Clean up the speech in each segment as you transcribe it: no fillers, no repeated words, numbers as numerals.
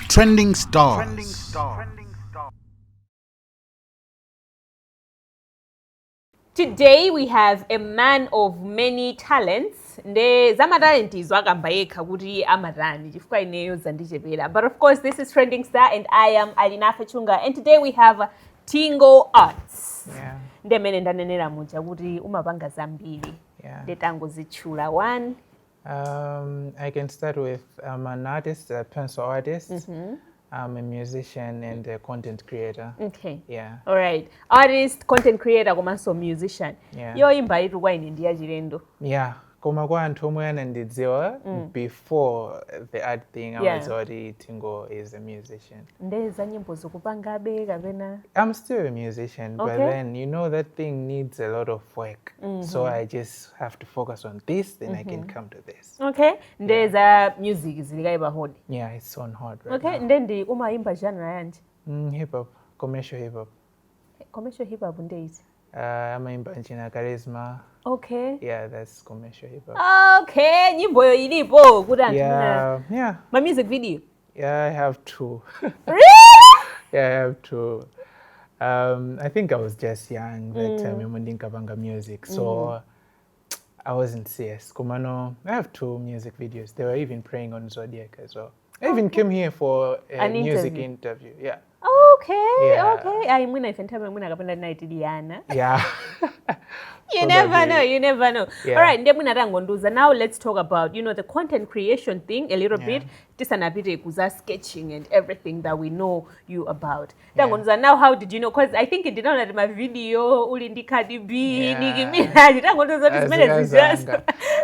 Trending Stars. Today we have a man of many talents. Nde zamatalenti izo akamba yekha kuti amatani, chifukwa ineyo zandichepera. But of course, this is Trending Star and I am Alinafe Chunga, and today we have Tingo Arts. Nde mene ndanenera muja kuti umapanga zambiri. Nde tangozitchula one. I can start with I'm an artist, a pencil artist. I'm a musician and a content creator. Yeah. All right. Artist, content creator komanso musician. Yeah. Yoimba itu kwa ine ndi yachilendo. Yeah. Koma kwa anthu omwe anandidziwa before the art thing, amadziwa kuti Tingo is a musician. Nde za nyimbo zikupangabe kapena? I'm still a musician, but then you know that thing needs a lot of work. So I just have to focus on this, then I can come to this. Okay. Nde za music zili kaye pa hold. Yeah, it's on hold right now. Nde ndi umayimba genre yanji? Hip hop, commercial hip hop. Commercial hip hop nde iti? Amaimba Njina Charisma. Yeah, that's commercial hip hop. Okay, nyimboyo ilipo kuti anthu Yeah. Ma music video. Yeah, I have two. Really? Yeah, I have two. I think I was just young that time mm. Ndinkapanga music, so I wasn't serious. Komano, I have two music videos. They were even playing on Zodiak as well. I even came here for a An music interview. Interview. Yeah. Okay. Ayi, mwina ife nthawi mwina kapena tinali ana. You never Probably. Know, you never know. Yeah. All right, ndiye mwina tangondiuza. Now let's talk about the content creation thing a little bit. Tisanapite kuza sketching and everything that we know you about. Tangondiuza now, how did you know? Because I think ndinaona ti ma video uli ndi Cardi B, Nicki Minaj. Tangondiuza kuti zimene Azikazanga. zijazo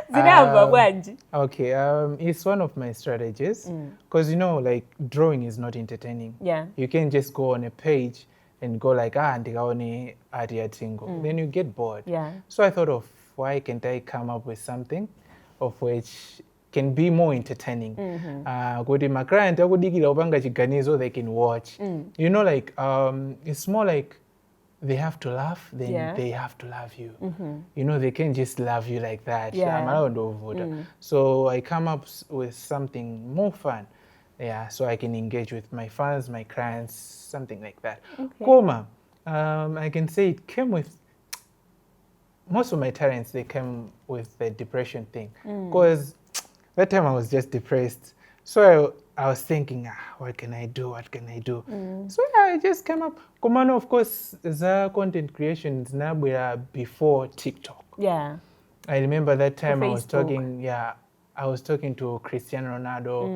zinayamba bwanji. Okay, it's one of my strategies because like drawing is not entertaining. You can just go on a page and go like, "Ah, ndikaone art ya Tingo." Then you get bored. So I thought of, why can't I come up with something of which can be more entertaining? Kuti ma client akudikira kupanga chiganizo, they can watch. Like it's more like they have to laugh, then they have to love you. They can't just love you like that. Amalawi ndovuta. So I come up with something more fun. Yeah, so I can engage with my fans, my clients, something like that. Koma, I can say it came with most of my talents, they came with the depression thing. Because that time I was just depressed. So I was thinking, "Ah, what can I do? What can I do?" So yeah, I just came up. Komano, of course, the content creation zinabwera before TikTok. I remember that time I was Facebook. Talking, yeah, I was talking to Cristiano Ronaldo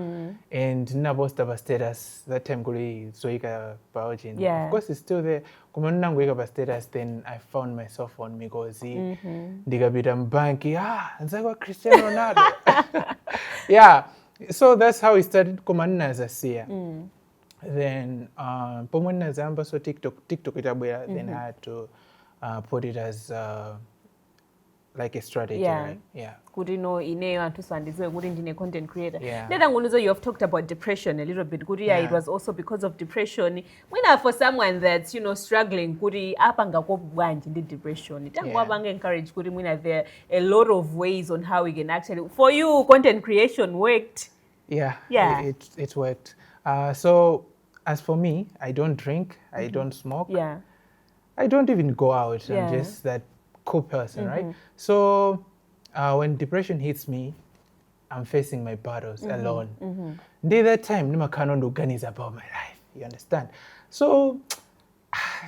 and ndinaposta pa status that time kuli zoika pa ujeni. Of course it's still there. Koma ndinangoika pa status, then I found myself on Mikozi. Ndikapita mbanki, "Ah, nzake wa Cristiano Ronaldo." Yeah. So that's how it started, koma ndinazasiya. Then pomwe ndinazayamba so TikTok, TikTok itabwera, then I had to put it as like a strategy, right? Yeah. Kuti no, ineyo anthu andidziwe kuti ndine content creator. Yeah. Nde tangondiuza, you have talked about depression a little bit kuti yeah, it was also because of depression. Mwina for someone that's struggling kuti apanga cope bwanji ndi depression, tangowapanga encourage kuti mwina there are a lot of ways on how we can actually, for you, content creation worked. Yeah, it worked. So as for me, I don't drink, I don't smoke, I don't even go out. I'm just that cool person, right? So when depression hits me, I'm facing my battles alone. Ndi that time ndimakhala ndikuganiza about my life, you understand? So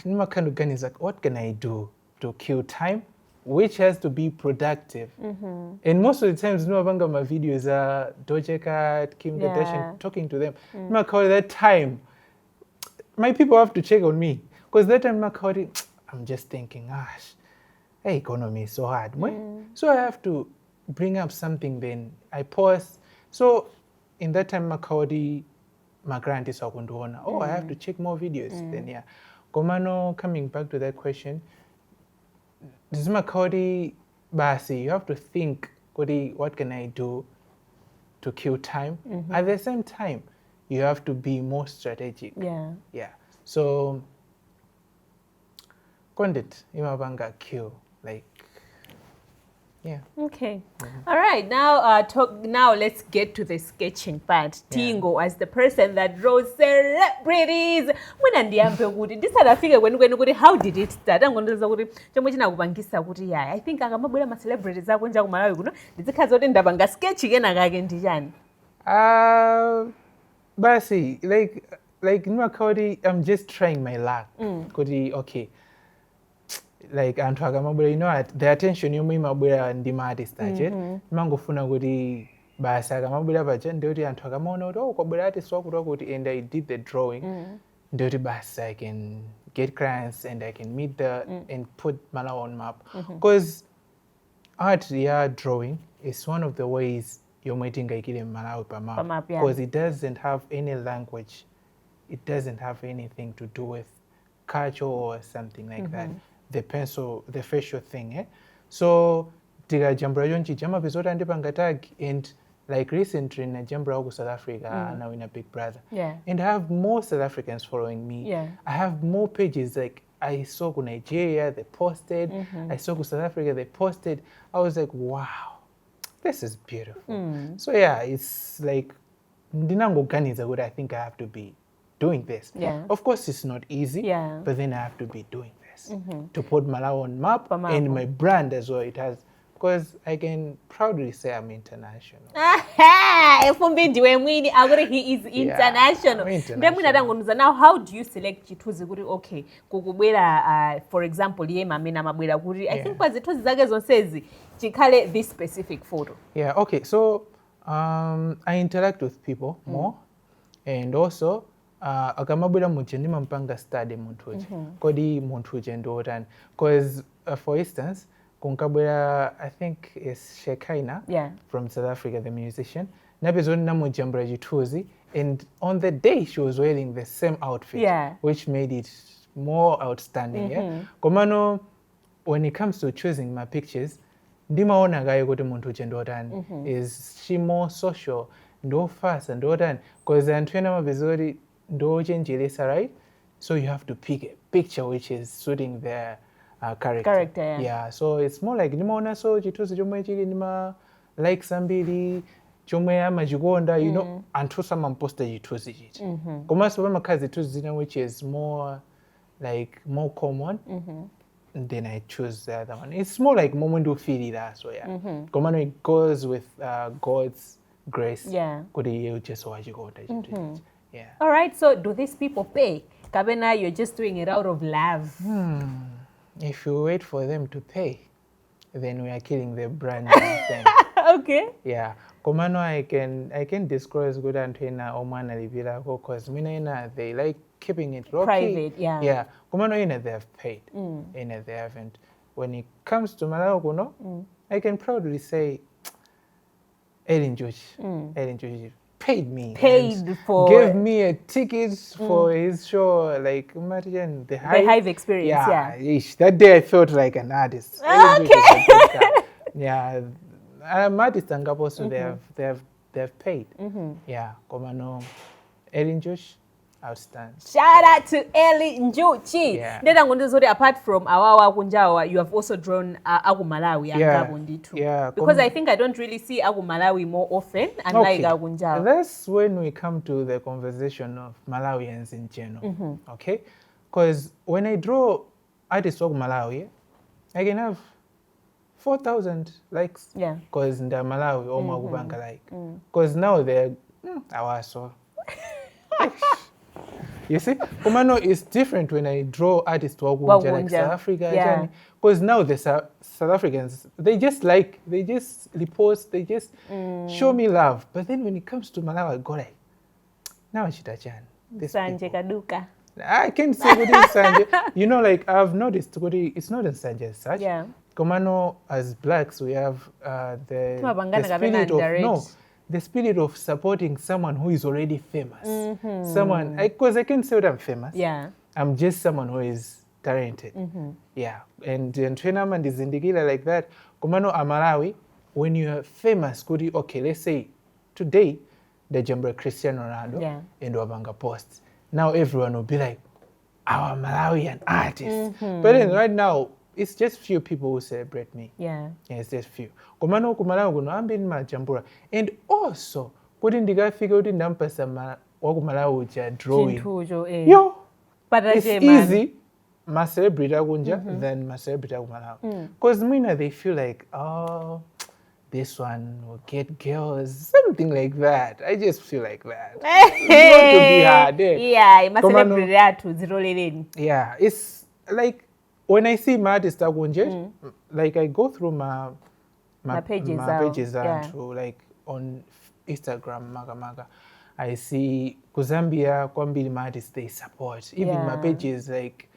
ndimakhala ndikuganiza, what can I do to kill time, which has to be productive? And most of the times ndimapanga ma videos, Doja Cat, Kim Kardashian, talking to them. Ndimakhala that time my people have to check on me because that time ndimakhala, I'm just thinking, "Ah, hey, economy is so hard. Mwe." So I have to bring up something, then I pause. So in that time makhaoti ma client akundiona. Oh, I have to check more videos. Then yeah. Komano, coming back to that question, zimakhaoti basi, you have to think, kuti what can I do to kill time? At the same time, you have to be more strategic. Yeah. So content imapanga kill like Yeah. Okay. All right. Now, talk. Now let's get to the sketching part. Tingo, as the person that draws celebrities. Mwina ndiyambe kuti ndisanafike kwenikweni kuti how did it start? Angondiuza kuti chomwe chinakupangisa kuti yeah, I think akamabwera ma celebrities akunja ku Malawi kuno ndizikhala kuti ndapanga sketch kena kake ndi chani. Basi like ndimakhala I'm just trying my luck kuti okay, like anthu akamabwera, you know what, the attention yomwe imabwera ndi ma artist ache, imangofuna kuti basi akamabwera paja ndiyoti anthu akamaona kuti, "Oh, kwabwera artist wakuti wakuti and I did the drawing," ndiyoti basi I can get clients and I can meet the and put Malawi on map, because art ya drawing is one of the ways yomwe tingayikire Malawi pa map, Pa map, yeah. because it doesn't have any language, it doesn't have anything to do with culture or something like that, the pencil, the facial thing, eh? So tikajambula chonchi amapeza kuti andipanga tag, and like recently najambula ku South Africa, anawina Big Brother, and I have more South Africans following me. I have more pages. Like I saw ku Nigeria, they posted. I saw ku South Africa, they posted. I was like, "Wow, this is beautiful." So yeah, it's like ndinangoganiza kuti I think I have to be doing this. Of course, it's not easy, but then I have to be doing this to put Malawi on map Pa map. And my brand as well. It has, because I can proudly say I'm international. Fumbi ndiwe mwini akuti he is international. I'm international. Nde mwina tangondiuza now, how do you select chithunzi kuti okay, kukubwera for example yema amene amabwera kuti I think pa zithunzi zake zonsezi chikhale this specific photo? Yeah, okay. So I interact with people more, and also akamabwera muja ndimampanga study munthu uja, kodi munthu uja ndi wotani? Because for instance kunkabwera, I think is Shekhinah from South Africa, the musician. Napeza kuti ndinamujambula chithunzi and on the day she was wearing the same outfit, which made it more outstanding, yeah? Komano when it comes to choosing my pictures, ndimaona kaye kuti munthu uja ndiotani. Is she more social, ndofasa, ndiotani? Because anthu ena amapeza kuti ndochenjeresa, right? So you have to pick a picture which is suiting their character. Character, yeah. Yeah, so it's more like ndimaonanso chithunzi chomwe chili ndima likes ambiri, chomwe amachikonda. Anthu samamposta chithunzi chichi, komanso pamakhala zithunzi zina which is more like more common, then I choose the other one. It's more like momwe ndikufeelira, so yeah. Komano it goes with God's grace kuti iye ujeso wachikonda chinthu chichi. Yeah. All right, so do these people pay? Kapena you're just doing it out of love? If you wait for them to pay, then we are killing the brand thing. Yeah, komano I can disclose kuti anthu ena omwe analipirako, 'cause mwina ena they like keeping it low key. Private, yeah. Yeah, komano ena they have paid, ena they haven't. When it comes to Malawi kuno, I can proudly say Eli Njuchi, Eli Njuchi paid me Paid and for- gave me a ticket for his show, like imagine the Hive, Hive experience, yeah. Ish, that day I felt like an artist. Eli Njuchi is a good guy. Yeah, artist angapo, so they have paid. Yeah, komano Eli Njuchi, outstanding. Shout out to Eli Njuchi. Yeah. Ndetangondiuza kuti apart from awawa akunjawa, you have also drawn aku Malawi angapo ndithu. Because I think I don't really see aku Malawi more often, unlike akunjawa. That's when we come to the conversation of Malawians in general. Okay? Because when I draw artists of Malawi, I can have 4,000 likes. Because in the Malawi, omwe akupanga like. Because now they're awaso. You see? Komano it's different when I draw artists wakunja like Wakunja. South Africa. Because now the South Africans, they just like, they just repost, they just show me love. But then when it comes to Malawi, I go like, now chitachani. These Sanje people. kaduka. I can't say kuti nsanje. Like I've noticed kuti it's not nsanje as such. Komano as blacks we have Timapangana the kapena spirit of no, underrate. The spirit of supporting someone who is already famous. Someone, because I can't say that I'm famous. I'm just someone who is talented. Yeah. And anthu ena amandizindikira like that. Komano Amalawi, when you are famous, kuti okay, let's say today ndajambula Cristiano Ronaldo and wapanga post. Now everyone will be like, "Our Malawian artist." But then right now, It's just few people who celebrate me. Yeah, it's just few. Komano kumalawi kuno ambiri ndimajambula, and also kuti ndikafike kuti ndampasa wakumalawi uja drawing, chinthucho, eh. yo, it's Patachema. easy ma celebrity akunja than ma celebrity akumalawi, because mwina they feel like, "Oh, this one will get girls," something like that. I just feel like that. It's going to be hard, eh? Yeah, ma Komano- celebrity athu, zitolereni. Yeah, it's like when I see ma artist akunja, like I go through my Ma pages my awo, pages anthu, like on Instagram makamaka, I see ku Zambia kwambiri ma artists, they support even my pages, like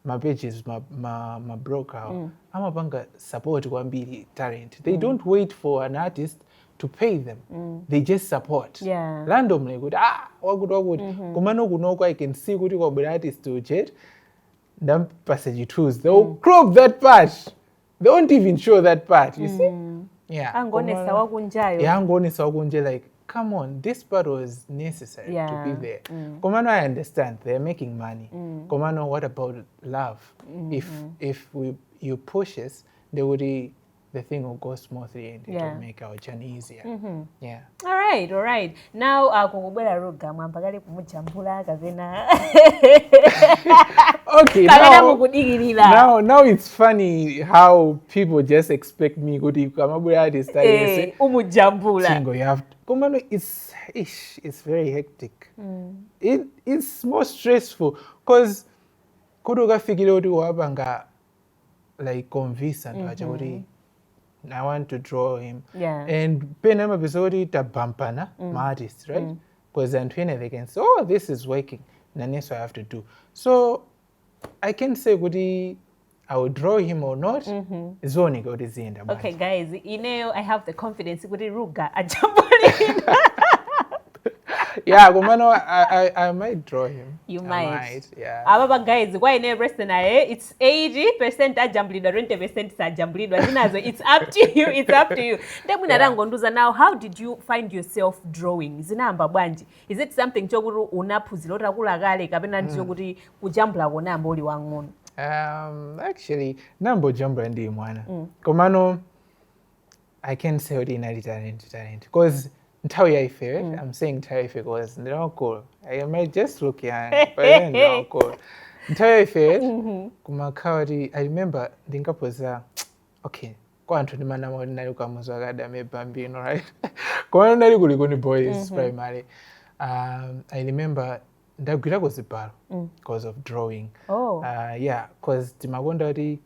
my pages, my broker amapanga support kwambiri talent. They don't wait for an artist to pay them, they just support randomly kuti, "Ah, wakuti wakuti." Komano kunoko I can see kuti kwabwera artist ujet, ndampasa chithunzi, they will crop that part, they won't even show that part, you see? Yeah. Angonesa wakunjayo. Yeah, angonesa wakunja. Like, come on, this part was necessary to be there. Komano I understand they're making money. Komano what about love? If we you push us, they would, the thing will go smoothly and it will make our journey easier. Yeah. All right. Now kukubwera Ruger, mwayamba kale kumujambula kapena Okay, kapena now, mukudikirira? now it's funny how people just expect me kuti kamabwera artist aliyense, Eh, umujambula. Chingo, you have to. Komano, ish, it's very hectic. It's more stressful because kuti ukafikire kuti wapanga like convince anthu aja kuti I want to draw him. And pena amapeza kuti tabampana ma artists, right? Because anthu ena, they can say, "Oh, this is working. Nanenso I have to do." So I can say kuti I will draw him or not. Zioneka kuti ziyenda bwanji. Okay guys, ineyo I have the confidence kuti Ruger ajambulira. Yeah, komano I might draw him. You I might. Might, yeah. Ababa guys, kwa ineyo personally it's 80% ajambulidwa, 20% sajambulidwa. Zinazo it's up to you, it's up to you. Ndemwina tangondiuza now, how did you find yourself drawing? Zinayamba bwanji? Is it something chokuti unaphunzira utakula kale kapena ndicho kuti kujambula konayamba uli wang'ono? Actually, nambojambula ndi mwana. Komano, I can't say kuti inali talent. Because nthawi ya ife, right? I'm saying nthawi ya ife because ndinakula. I might just look young, but then ndinakula. Nthawi ya ife, kumakhala kuti, I remember ndinkapoza, okay, kwa anthu ndimanama kuti ndinali Kamuzu Academy Bambino, right? Komano ndinali ku Likuni Boys Primary. I remember ndagwirako zibalo because of drawing. Oh. Yeah, cause timakonda kuti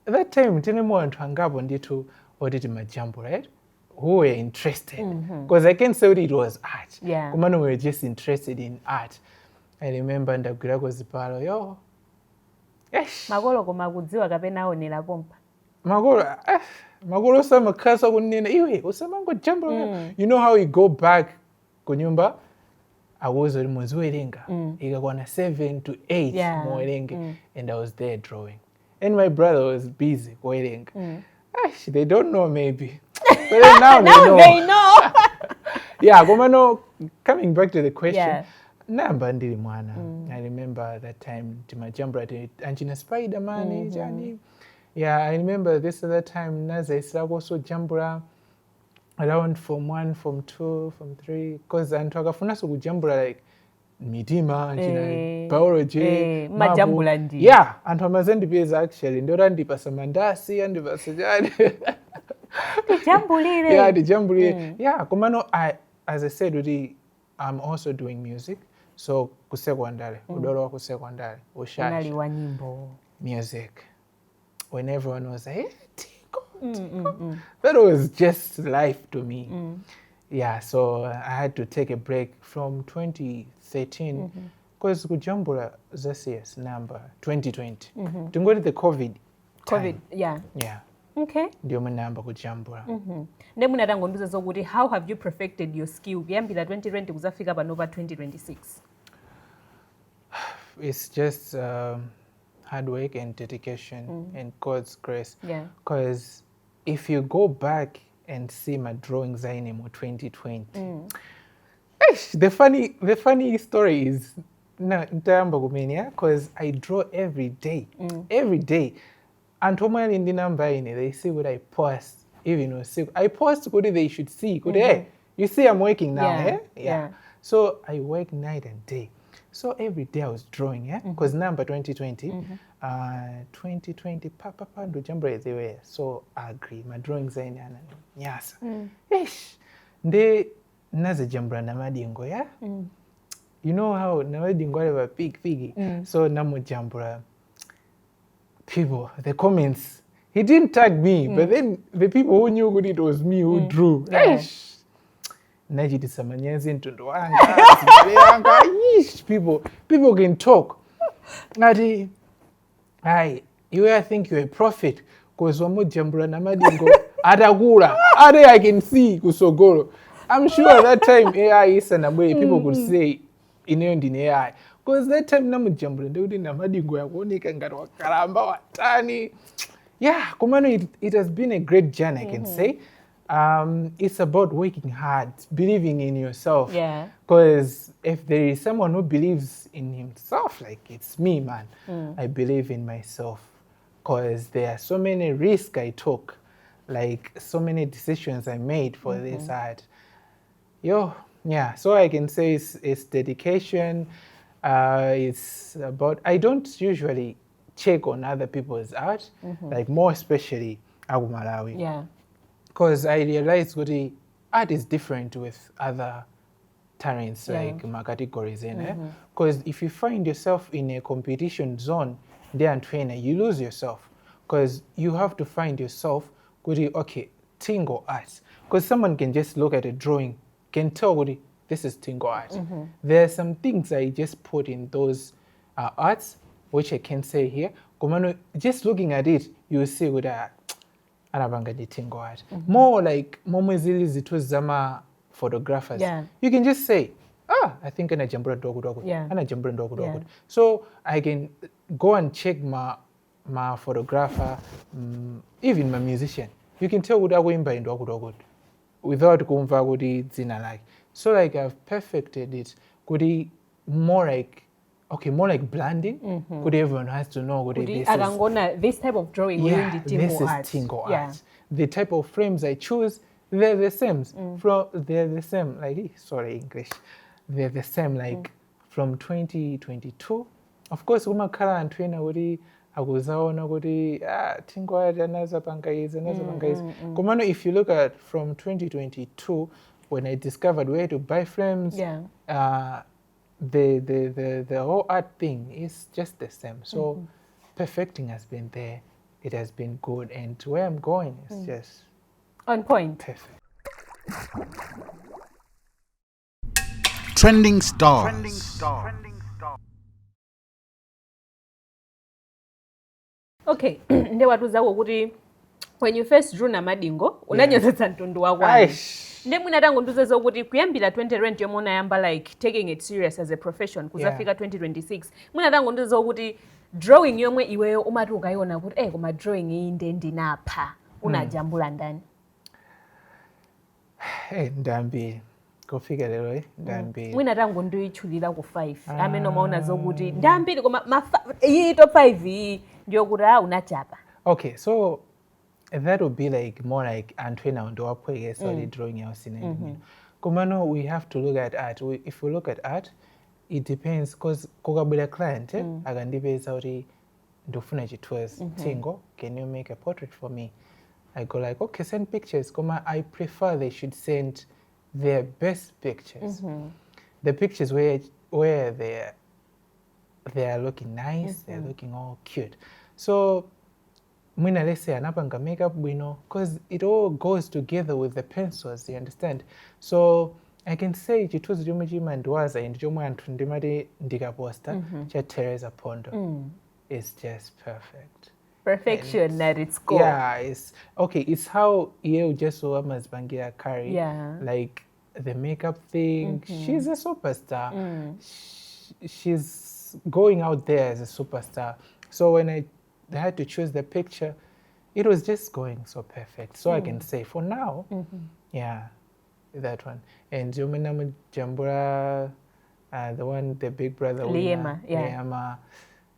that time tinemo anthu angapo ndithu oti timajambula, right? Who were interested, because I can't say kuti it was art. Komano we were just interested in art. I remember ndagwirako zibalo, yo. Eish. Makolo koma kudziwa kapena aonera pompa? Makolo, eh, makolo samakhala kunena, "Iwe usamangojambula." You know how you go back kunyumba, akuuza kuti muziwerenga, ikakwana 7 to 8 muwerenge, and I was there drawing and my brother was busy kuwerenga. Ash, they don't know maybe, but then now they Now know. They know. Yeah, komano coming back to the question, namba ndili mwana. I remember that time timajambula anchina Spiderman chani. Yeah, I remember this other time nazayisirakonso jambula around form 1, form 2, form 3, because anthu akafunanso kujambula like mitima anchina biology, eh, mapu. Majambula ndi. Yeah, anthu amazandipeza actually, ndoti andipasa mandasi, andipasa chani. Tijambulire. Yeah, tijambulire, yeah. Komano as I said kuti I'm also doing music, so ku secondary, udolo wa ku secondary Unali ushashi wa nyimbo. Music, when everyone was like, "Hey, Tingo, Tingo," that was just life to me. Yeah, so I had to take a break from 2013 because kujambula zasiya number 2020, tingoti the COVID COVID, time. Yeah. Yeah. Ndiyo munayamba kujambula. Nde munatangondiuza zokuti how have you perfected your skill kuyambira 2020 kuzafika pano pa 2026? It's just hard work and dedication and God's grace. Because if you go back and see my drawings aine mu 2020, eish, the funny story is na ntayamba kumene, because I draw every day, every day. Anthu omwe ali ndi namba ine, they see what I post. Even usiku I post kuti they should see kuti, "Hey, you see I'm working now." Eh? Yeah. So I work night and day. So every day I was drawing, yeah, because number 2020, 2020 pa pa pa ndojambula, they were so ugly, my drawings ene ananyasa. Ish, nde nazijambula Namadingo, yeah. You know how Namadingo ali big big. So namujambula, people, the comments, he didn't tag me, but then the people who knew kuti it was me who drew, eish, nachitisa manyazi mtundu wanga, azibale anga. Ish, people can talk. Ati, "Ayi iwe, I think you're a prophet 'cause wamujambula Namadingo atakula." Ati, "I can see kusogolo." I'm sure that time AI isanabwere, people could say ineyo ndine AI, 'cause that time namujambula ndikuti Namadingo yakuoneka ngati wakalamba watani. Yeah, komano it has been a great journey, I can say. It's about working hard, believing in yourself, because if there is someone who believes in himself, like, it's me, man. I believe in myself because there are so many risks I took, like so many decisions I made for this art. Yo, yeah, so I can say it's dedication. It's about, I don't usually check on other people's art, like more especially aku Malawi, because I realized kuti art is different with other talents, like ma categories ena, because if you find yourself in a competition zone ndi anthu ena, you lose yourself, because you have to find yourself kuti, okay, Tingo Art, because someone can just look at a drawing, can tell kuti this is Tingo Art. There are some things I just put in those arts which I can't say here, komano just looking at it, you will see kuti, ah, anapanga ndi Tingo Art. More like momwe zili zithunzi zama photographers, you can just say, "Ah, I think anajambula ndi wakuti, anajambula ndi wakuti, wakuti." So I can go and check ma photographer, even my musician, you can tell kuti akuimba ndi wakuti wakuti without kumva kuti dzina lake. So like I've perfected it kuti more like, okay, more like branding, kuti everyone has to know kuti Kuti this is akangona this type of drawing, uyu yeah, ndi Tingo this is Art. Tingo Art. The type of frames I choose, they're the same. From they're the same. Like sorry, English. They're the same. Like from 2022. Of course, kumakhala anthu ena kuti akuzaona kuti, ah, Tingo Art anazapanga izi, anazapanga izi. Komano if you look at from 2022, when I discovered where to buy frames, the whole art thing is just the same. So perfecting has been there. It has been good, and where I'm going is just On point. Perfect. Trending Stars. Okay, nde watiuzako kuti when you first drew Namadingo unanyozetsa mtundu wakwanu. Aish. Nde mwina tangondiuza zokuti kuyambira 2020 yomwe unayamba like taking it serious as a profession kuzafika 2026, mwina tangondiuza zokuti drawing yomwe iweyo umati ukayiona kuti, eh, koma drawing iyi nde ndinapha, unajambula ndani? Hey, ndambiri kufika lero, eh, ndambiri. Mwina tangondiyitchulira ku 5 amene umaona zokuti ndambiri, koma iyi top 5 iyi ndiyokuti a unachapa. Okay, so that would be like more like anthu ena ndiwaphwekesa mm. Drawing yawo sinayi. Komano we have to look at art. If we look at art, it depends, because kukabwera client, eh, akandipeza kuti ndifuna chithunzi, "Tingo, can you make a portrait for me?" I go like, "Okay, send pictures." Koma I prefer they should send their best pictures, the pictures where they are looking nice, they're looking all cute. So mwina let's say anapanga makeup bwino, because it all goes together with the pencils, you understand? So I can say chithunzi chomwe chimandiwaza and chomwe anthu ndimati ndikaposta cha Teresa Pondo is just perfect. Perfection at its core. Yeah, it's okay, it's how iye just amazipangira carry, like the makeup thing. She's a superstar. She's going out there as a superstar. So when I had to choose the picture, it was just going so perfect. So I can say for now, yeah, that one. And yomwe namujambula, the one, the Big Brother winner, Liema, yeah. Liema.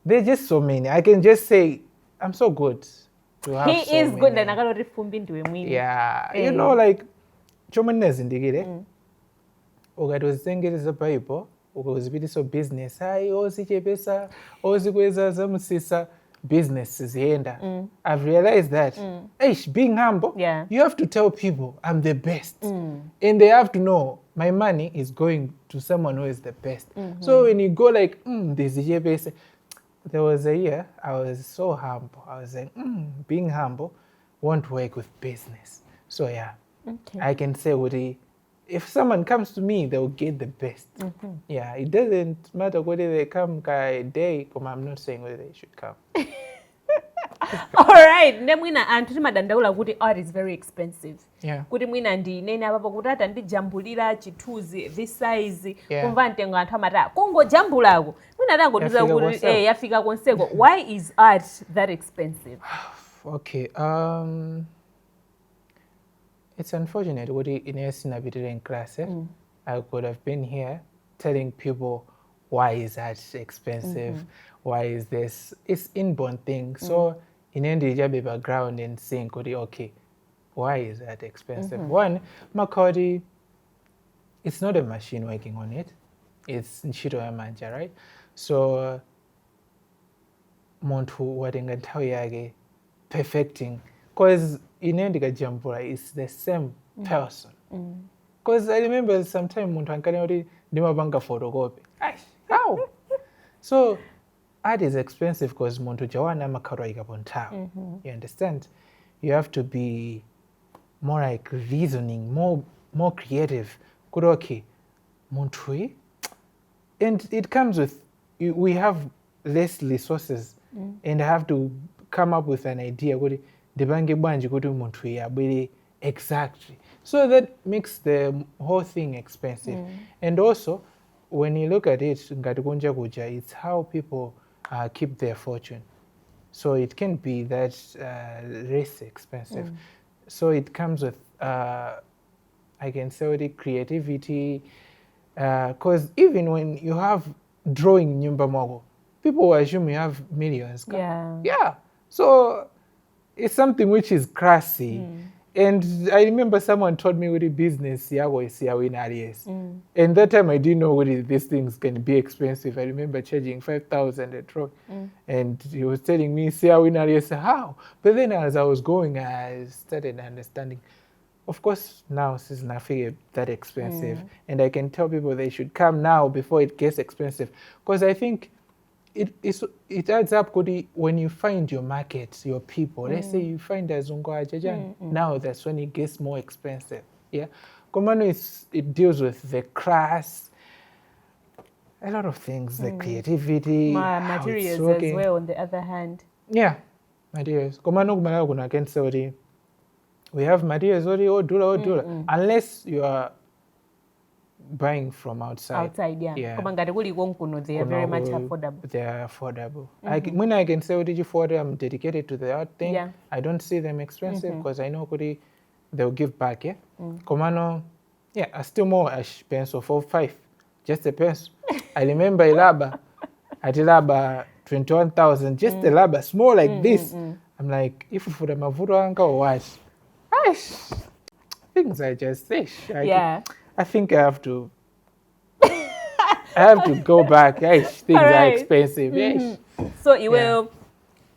There's just so many. I can just say I'm so good. To have He so is good. many. Ndanakalo fumbi ndiwe mwini. Yeah, you Eh. know, like, chomwe ndinazindikire, ukati uzitengere Bible, ukazipitisa business, ayi, ozichepesa, ozikweza, zamusisa, business ziyenda. I've realized that eish, being humble, you have to tell people, "I'm the best," and they have to know my money is going to someone who is the best. So when you go like, ndizichepese, there was a year I was so humble. I was like, being humble won't work with business. So yeah, I can say kuti if someone comes to me, they'll get the best. Yeah, it doesn't matter whether they come by day, koma I'm not saying whether they should come. Alright, nde mwina anthu timadandaula kuti art is very expensive, kuti mwina ndinene apapo kuti ata ndijambulira chithunzi this size, kumva mtengo anthu amati, "Ah, kungojambulako mwina tangotiza Yafika kuti konseko. Eh, yafika konseko." Why is art that expensive? Okay. It's unfortunate kuti ine sinapitire in class. Eh? I could have been here telling people why is that expensive, why is this. It's inborn thing. So ine ndili background and saying kuti, okay, why is that expensive? One, makoti, it's not a machine working on it. It's ntchito ya manja, right? So munthu watenga nthawi yake perfecting, because ine ndikajambula, it's the same person, because I remember sometime munthu ankanena kuti ndimapanga photocopy. Aish, how? So art is expensive because munthu jawana amakhala ayikapo nthawi. You understand? You have to be more like reasoning, more creative kuti, okay, munthuyi, and it comes with we have less resources and I have to come up with an idea kuti ndipange bwanji kuti munthu uyu abwere exactly. So that makes the whole thing expensive. And also when you look at it, ngati kunja kuja, it's how people keep their fortune, so it can be that less expensive. So it comes with I can say with creativity, because even when you have drawing nyumba mwako, people will assume you have millions. Yeah. So it's something which is classy. And I remember someone told me with the business yako si ya wina aliyense. And that time I didn't know what these things can be expensive. I remember charging 5,000 a truck. And he was telling me, "Si ya wina aliyense, how?" But then as I was going, I started understanding. Of course, now it's not that expensive. And I can tell people they should come now before it gets expensive. Because I think it adds up kuti when you find your market, your people. Let's say you find azungu aja, now that's when it gets more expensive. Yeah. Komano it deals with the class, a lot of things, the creativity, how it's Materials as working. well, on the other hand. Yeah, materials. Komano kumalawi kuno I can say kuti we have materials oti odula odula, unless you are buying from outside. Outside, yeah. Yeah. Koma ngati kuli konkuno, they are very much Kuno, affordable. They are affordable. When I can say kuti chifukwa I'm dedicated to the art thing, I don't see them expensive because I know kuti they'll give back, yeah? Komano, yeah, I still more a pencil for five, just a pencil. I remember a rubber, at a rubber 21,000, just a rubber, small like this. I'm like, if for the mavuto anga or what? Aish, things are just, ish. I think I have to go back. Aish, things are expensive. Aish. So you will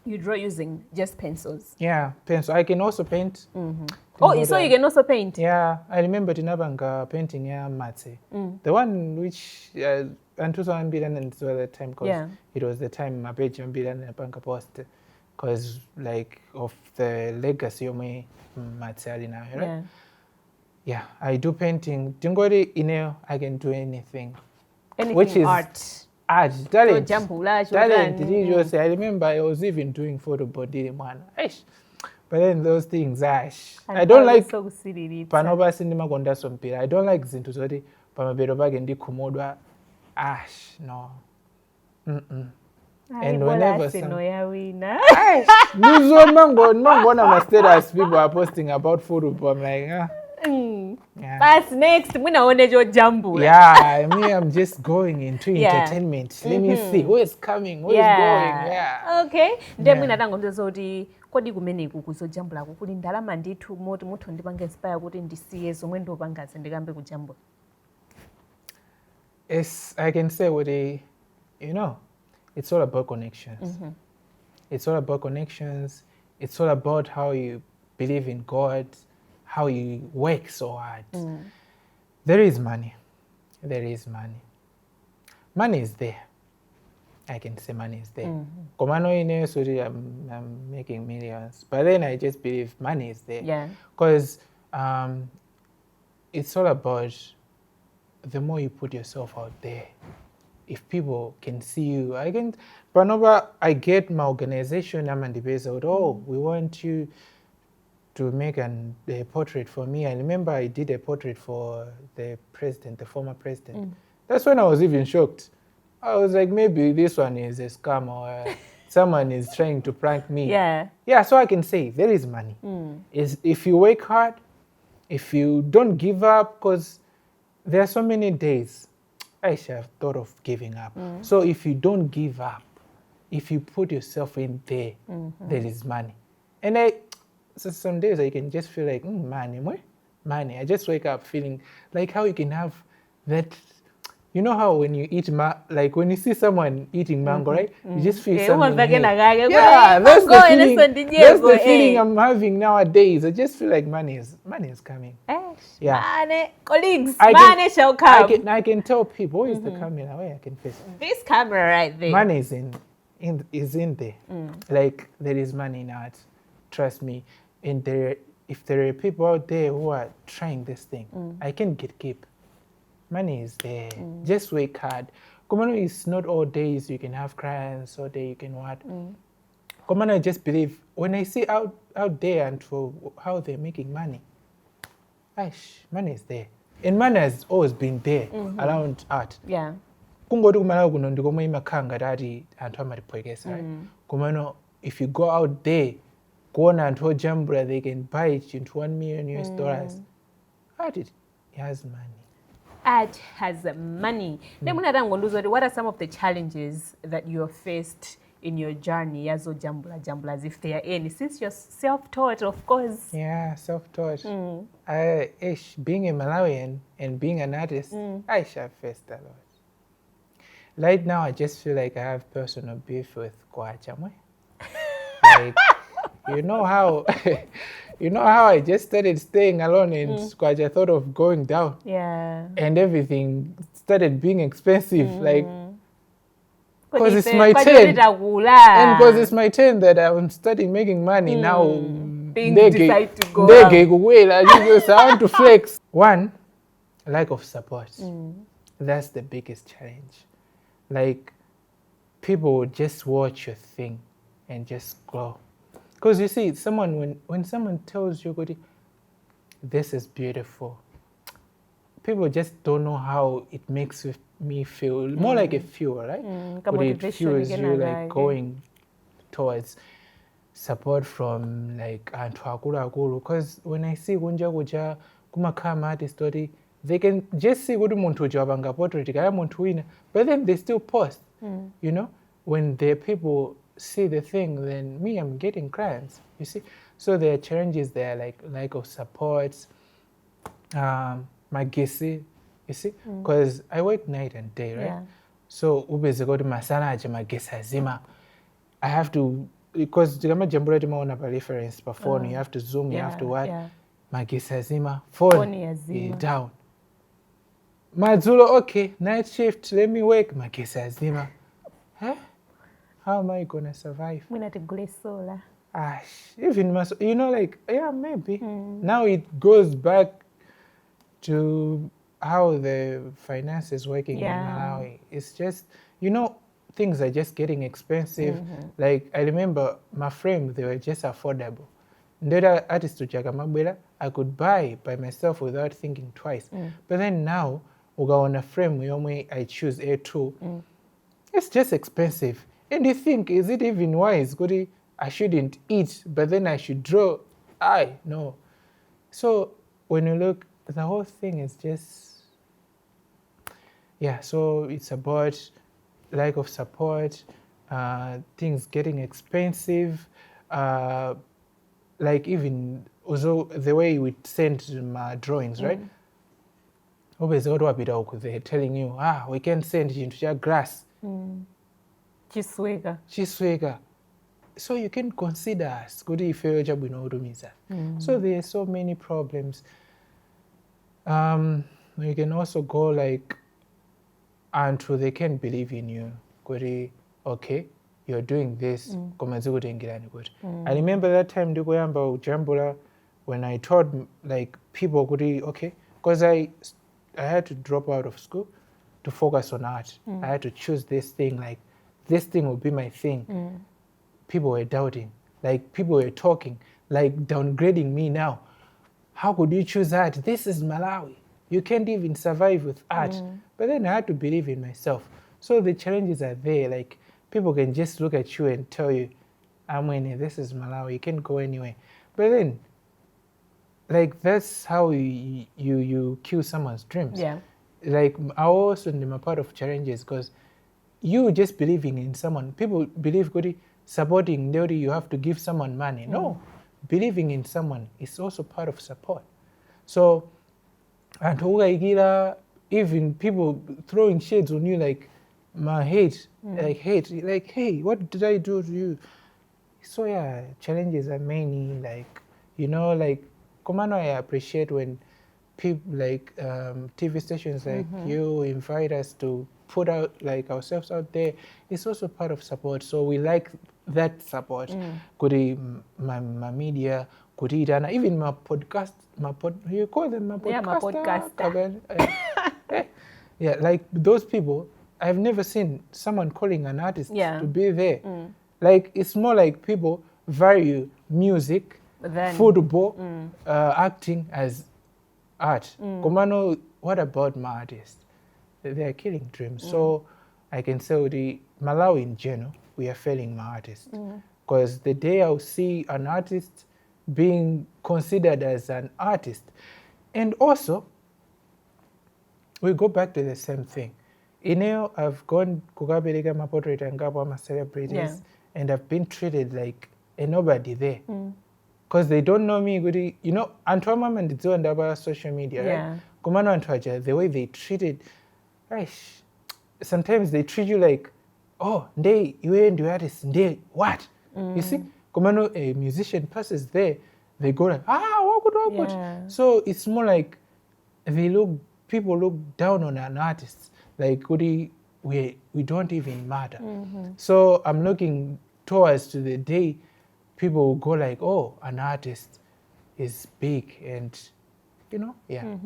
you draw using just pencils? Yeah, pencil. I can also paint. Oh, so you can also paint? Yeah, I remember tinapanga painting ya Matse. The one which anthu ambiri anandidziwa that time because it was the time ma page ambiri anapanga post because like of the legacy yomwe Matse ali nayo, right? Yeah. Yeah, I do painting. Tingoti ineyo I can do anything. Anything Which is art. Art, talent. Chojambula, Talent, chotani. chilichonse. I remember I was even doing photo ndili mwana. Eish. But then those things, ash. I don't like So kusiririsa. Panopa sindimakondanso mpira. I don't like zinthu zoti pamapeto pake ndikhumudwa. Ash, no. And whenever Arsenal yawina. Nizo mango mangoona ma status people are posting about football. I'm like, ah. Yeah. Basi, next mwinaone chojambula. Yeah, me, I'm just going into entertainment. Let me see who is coming, who is going. Yeah. Okay, ndiye mwina tangondiuza kuti kodi kumeneku kuzojambulako kuli ndalama ndithu moti muthu ndipanga inspire kuti ndisiye zomwe ndiopangazi ndikambe kujambula? I can say with a, you know, it's all about connections. It's all about connections. It's all about how you believe in God, how you work so hard. There is money. There is money. Money is there. I can say money is there. Komano ine sorry, I'm making millions. But then I just believe money is there. Because it's all about the more you put yourself out there. If people can see you, I can. Panopa, I get my organization, amandipeza, oh, we want you to make a portrait for me. I remember I did a portrait for the president, the former president. That's when I was even shocked. I was like, maybe this one is a scam or someone is trying to prank me. Yeah, so I can say there is money. Is if you work hard, if you don't give up, because there are so many days I should have thought of giving up. So if you don't give up, if you put yourself in there, there is money. And I, so some days I can just feel like, money, mwe? Money. I just wake up feeling like how you can have that. You know how when you eat, like when you see someone eating mango, right? You just feel something umva here. kenakake, Yeah, that's the mango feeling. ine That's the eh. feeling I'm having nowadays. I just feel like money is coming. Yeah. Money, colleagues, I can- money shall come. I can tell people, where is the camera? Where I can face it. This camera right there. Money is in there. Like there is money in art. Trust me. And there, if there are people out there who are trying this thing, I can get keep. Money is there. Just work hard. Komano, it's not all days you can have clients, all day you can what. Komano, I just believe when I see out there and for how they're making money, aish, money is there. And money has always been there around art. Kungoti kuMalawi kuno ndikomwe imakhala ngati ati anthu amatiphwekesa, right? Komano if you go out there kuona anthu ojambula, they can buy chinthu 1 million US dollars. Art, it has money. Art has money. Then mwina tangondiuza kuti what are some of the challenges that you have faced in your journey yazojambula jambula, if there are any, since you're self-taught, of course? Yeah, self-taught. I, ish, being a Malawian and being an artist, I shall faced a lot. Right now I just feel like I have personal beef with kwacha mwe. Like, you know how I just started staying alone and kwacha thought of going down and everything started being expensive, like 'cause it's my turn. And because it's my turn that I'm starting making money now. Things decide to go Ndege ikukwera, you I want to flex. One, lack of support. That's the biggest challenge. Like, people would just watch your thing and just go. Because you see, someone when someone tells you, "Kuti, this is beautiful," people just don't know how it makes me feel. More like a fuel, right? Ka But it motivation fuels you like kenakake. Going towards support from like anthu akuluakulu, because when I see kunja kuja kumakhala ma artist oti they can just see kuti munthu uja wapanga portrait kaya munthu wina, but then they still post. When the people see the thing, then me, I'm getting clients, you see. So there are challenges there, like lack of support, magesi, you see, because I work night and day, right? Yeah. So upeze kuti masana aja magesi azima, I have to, because tikamajambula timaona pa reference pa phone, you have to zoom, you have to what. Magesi azima, phone, Phone yazima. Down. Madzulo, okay, night shift, let me work, magesi azima. Huh? How am I gonna survive? Mwina tigule solar. Ash, even like, yeah, maybe. Now it goes back to how the finance is working in Malawi. It's just, things are just getting expensive. Like, I remember my frame, they were just affordable. Ndera artist uja akamabwera, I could buy by myself without thinking twice. But then now, ukaona frame yomwe I choose A2, it's just expensive. And you think, is it even wise? Kuti I shouldn't eat, but then I should draw. I no. So When you look, the whole thing is just, yeah, so it's about lack of support, things getting expensive, like even also the way we send my drawings, right? Upeza kuti wapita uku, they're telling you, "Ah, we can't send chinthu cha glass." Chisweka. Chisweka, so you can consider us kuti ifeyo chabwino kutumiza. So there are so many problems. You can also go like anthu, they can't believe in you kuti, okay, you're doing this, koma zikutengerani kuti. I remember that time ndikuyamba kujambula, when I told like people kuti, okay, because I had to drop out of school to focus on art. I had to choose this thing, like this thing will be my thing. People were doubting, like people were talking, like downgrading me. "Now how could you choose art? This is Malawi. You can't even survive with art." But then I had to believe in myself. So the challenges are there. Like people can just look at you and tell you, "Amwene, this is Malawi, you can't go anywhere." But then like that's how you kill someone's dreams. Like I also am a part of challenges because you just believing in someone, people believe kuti supporting ndekuti you have to give someone money. No, believing in someone is also part of support. So anthu ukayikira, even people throwing shades on you, like my hate, like hate, like, "Hey, what did I do to you?" So yeah, challenges are many. Like like komano I appreciate when people like TV stations like you invite us to put out like ourselves out there. It's also part of support, so we like that support kuti ma media kutiitana, even ma podcast, ma pod, you call them ma Yeah, ma podcaster. Podcaster. Yeah, like those people, I've never seen someone calling an artist to be there. Like it's more like people value music, football, acting as art. Komano, what about my artists? They are killing dreams. So I can say the Malawi in general, we are failing my artists. Because the day I'll see an artist being considered as an artist, and also we go back to the same thing. I've gone kukapereka ma portrait angapo ama celebrities, and I've been treated like a nobody there. Because they don't know me kuti, anthu amwe amandidziwa ndi pa social media, right? Yeah. Komano anthu aja, the way they treated, eish, sometimes they treat you like, "Oh, nde iwe ndiwe artist, nde what?" You see? Komano a musician passes there, they go like, "Ah, wakuti wakuti." So it's more like they look people look down on an artist, like kuti we don't even matter. So I'm looking towards to the day people will go like, "Oh, an artist is big," and yeah.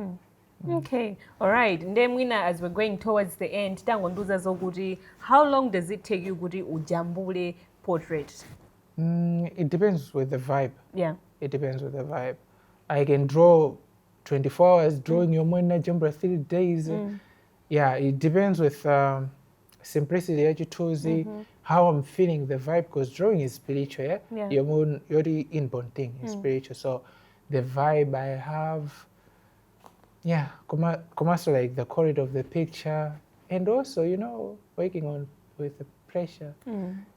Okay, all right. Nde mwina as we're going towards the end, tangondiuza zokuti how long does it take you kuti ujambule portrait? It depends with the vibe. It depends with the vibe. I can draw 24 hours drawing yomwe ndinajambula 3 days. Yeah, it depends with simplicity ya chithunzi, how I'm feeling, the vibe, because drawing is spiritual, yeah? Yeah. Your your inborn thing is spiritual. So the vibe I have, yeah, komanso like the quality of the picture, and also, working on with the pressure.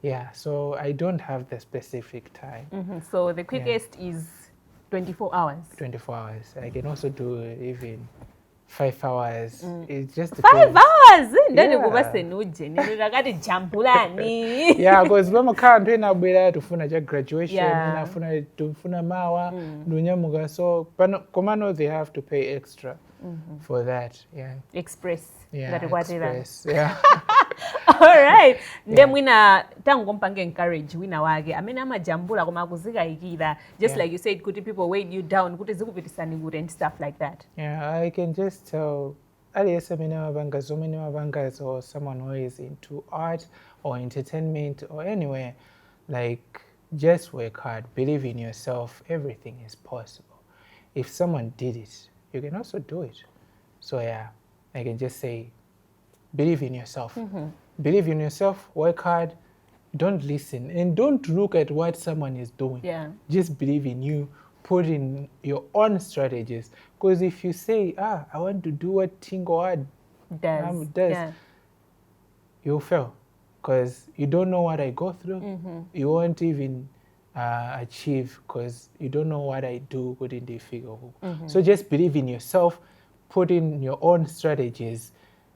Yeah, so I don't have the specific time. So the quickest is 24 hours. 24 hours. I can also do even 5 hours. It just 5 depends. hours? Ndani Yeah. kuba uje ndakati jambulani. Yeah, because pamakhala anthu ena abwera tifuna cha graduation, ena afuna tifuna mawa ndunyamuka, so pano komano they have to pay extra for that, yeah. Express. Yeah. Ngati kwatera. Express, yeah. Alright, nde mwina tangompange encourage wina wake amene amajambula koma akuzikayikira, just like you said kuti people weighed you down kuti zikupitisani kuti and stuff like that. Yeah, I can just tell aliyense amene amapanga zomwe amapangazo or someone who is into art or entertainment or anywhere, like just work hard, believe in yourself, everything is possible. If someone did it, you can also do it. So yeah, I can just say believe in yourself. Believe in yourself, work hard, don't listen and don't look at what someone is doing. Just believe in you. Put in your own strategies. Because if you say, "Ah, I want to do what Tingo Art does, does," you'll fail because you don't know what I go through. You won't even achieve because you don't know what I do kuti ndifike uku. So just believe in yourself, put in your own strategies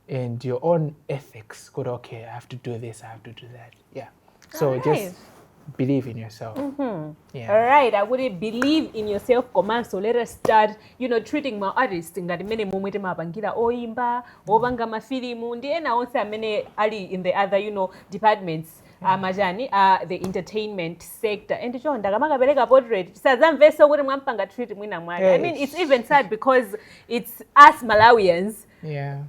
and your own ethics. Good, okay, I have to do this, I have to do that. Yeah. So just believe in yourself. Yeah. All right, akuti believe in yourself, komanso let us start treating ma artists ngati mmene momwe timapangira oyimba, opanga mafilimu ndi ena onse amene ali in the other departments amachani, the entertainment sector. And chonde akamakapereka portrait, tisadzamvenso kuti mwampanga treat mwina mwake. I mean, it's even sad because it's us Malawians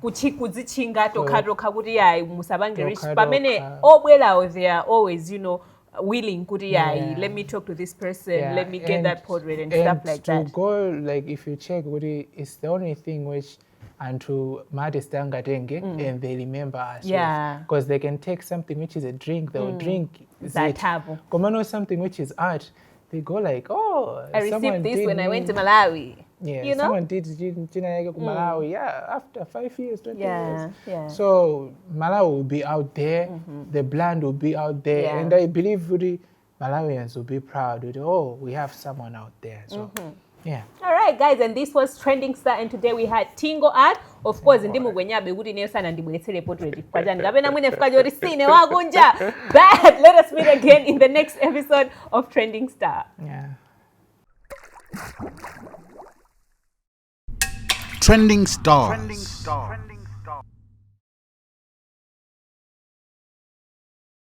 kudzitchinga tokhatokha kuti yayi, musapange reach, Tokha pamene tokha. Obwerawo, they are always willing kuti yayi, let me talk to this person, let me get that portrait and stuff like to that. Go, like, if you check kuti it's the only thing which anthu ma artist angatenge and they remember us, because they can take something which is a drink, they will drink it. Zathapo. Komano something which is art, they go like, "Oh, I received someone this did when I went to me." Malawi. Yeah, You know? someone did china yake ku Malawi, yeah, after 5 years, 20 years. So Malawi will be out there, the brand will be out there, and I believe really Malawians will be proud with, "Oh, we have someone out there." So yeah. All right, guys, and this was Trending Star, and today we had Tingo Art. Of course, ndimugwenyabe kuti ineyo sanandibweretsere portrait chifukwa chani, kapena mwine chifukwa choti sine wakunja. But let us meet again in the next episode of Trending Star. Yeah. Trending Stars.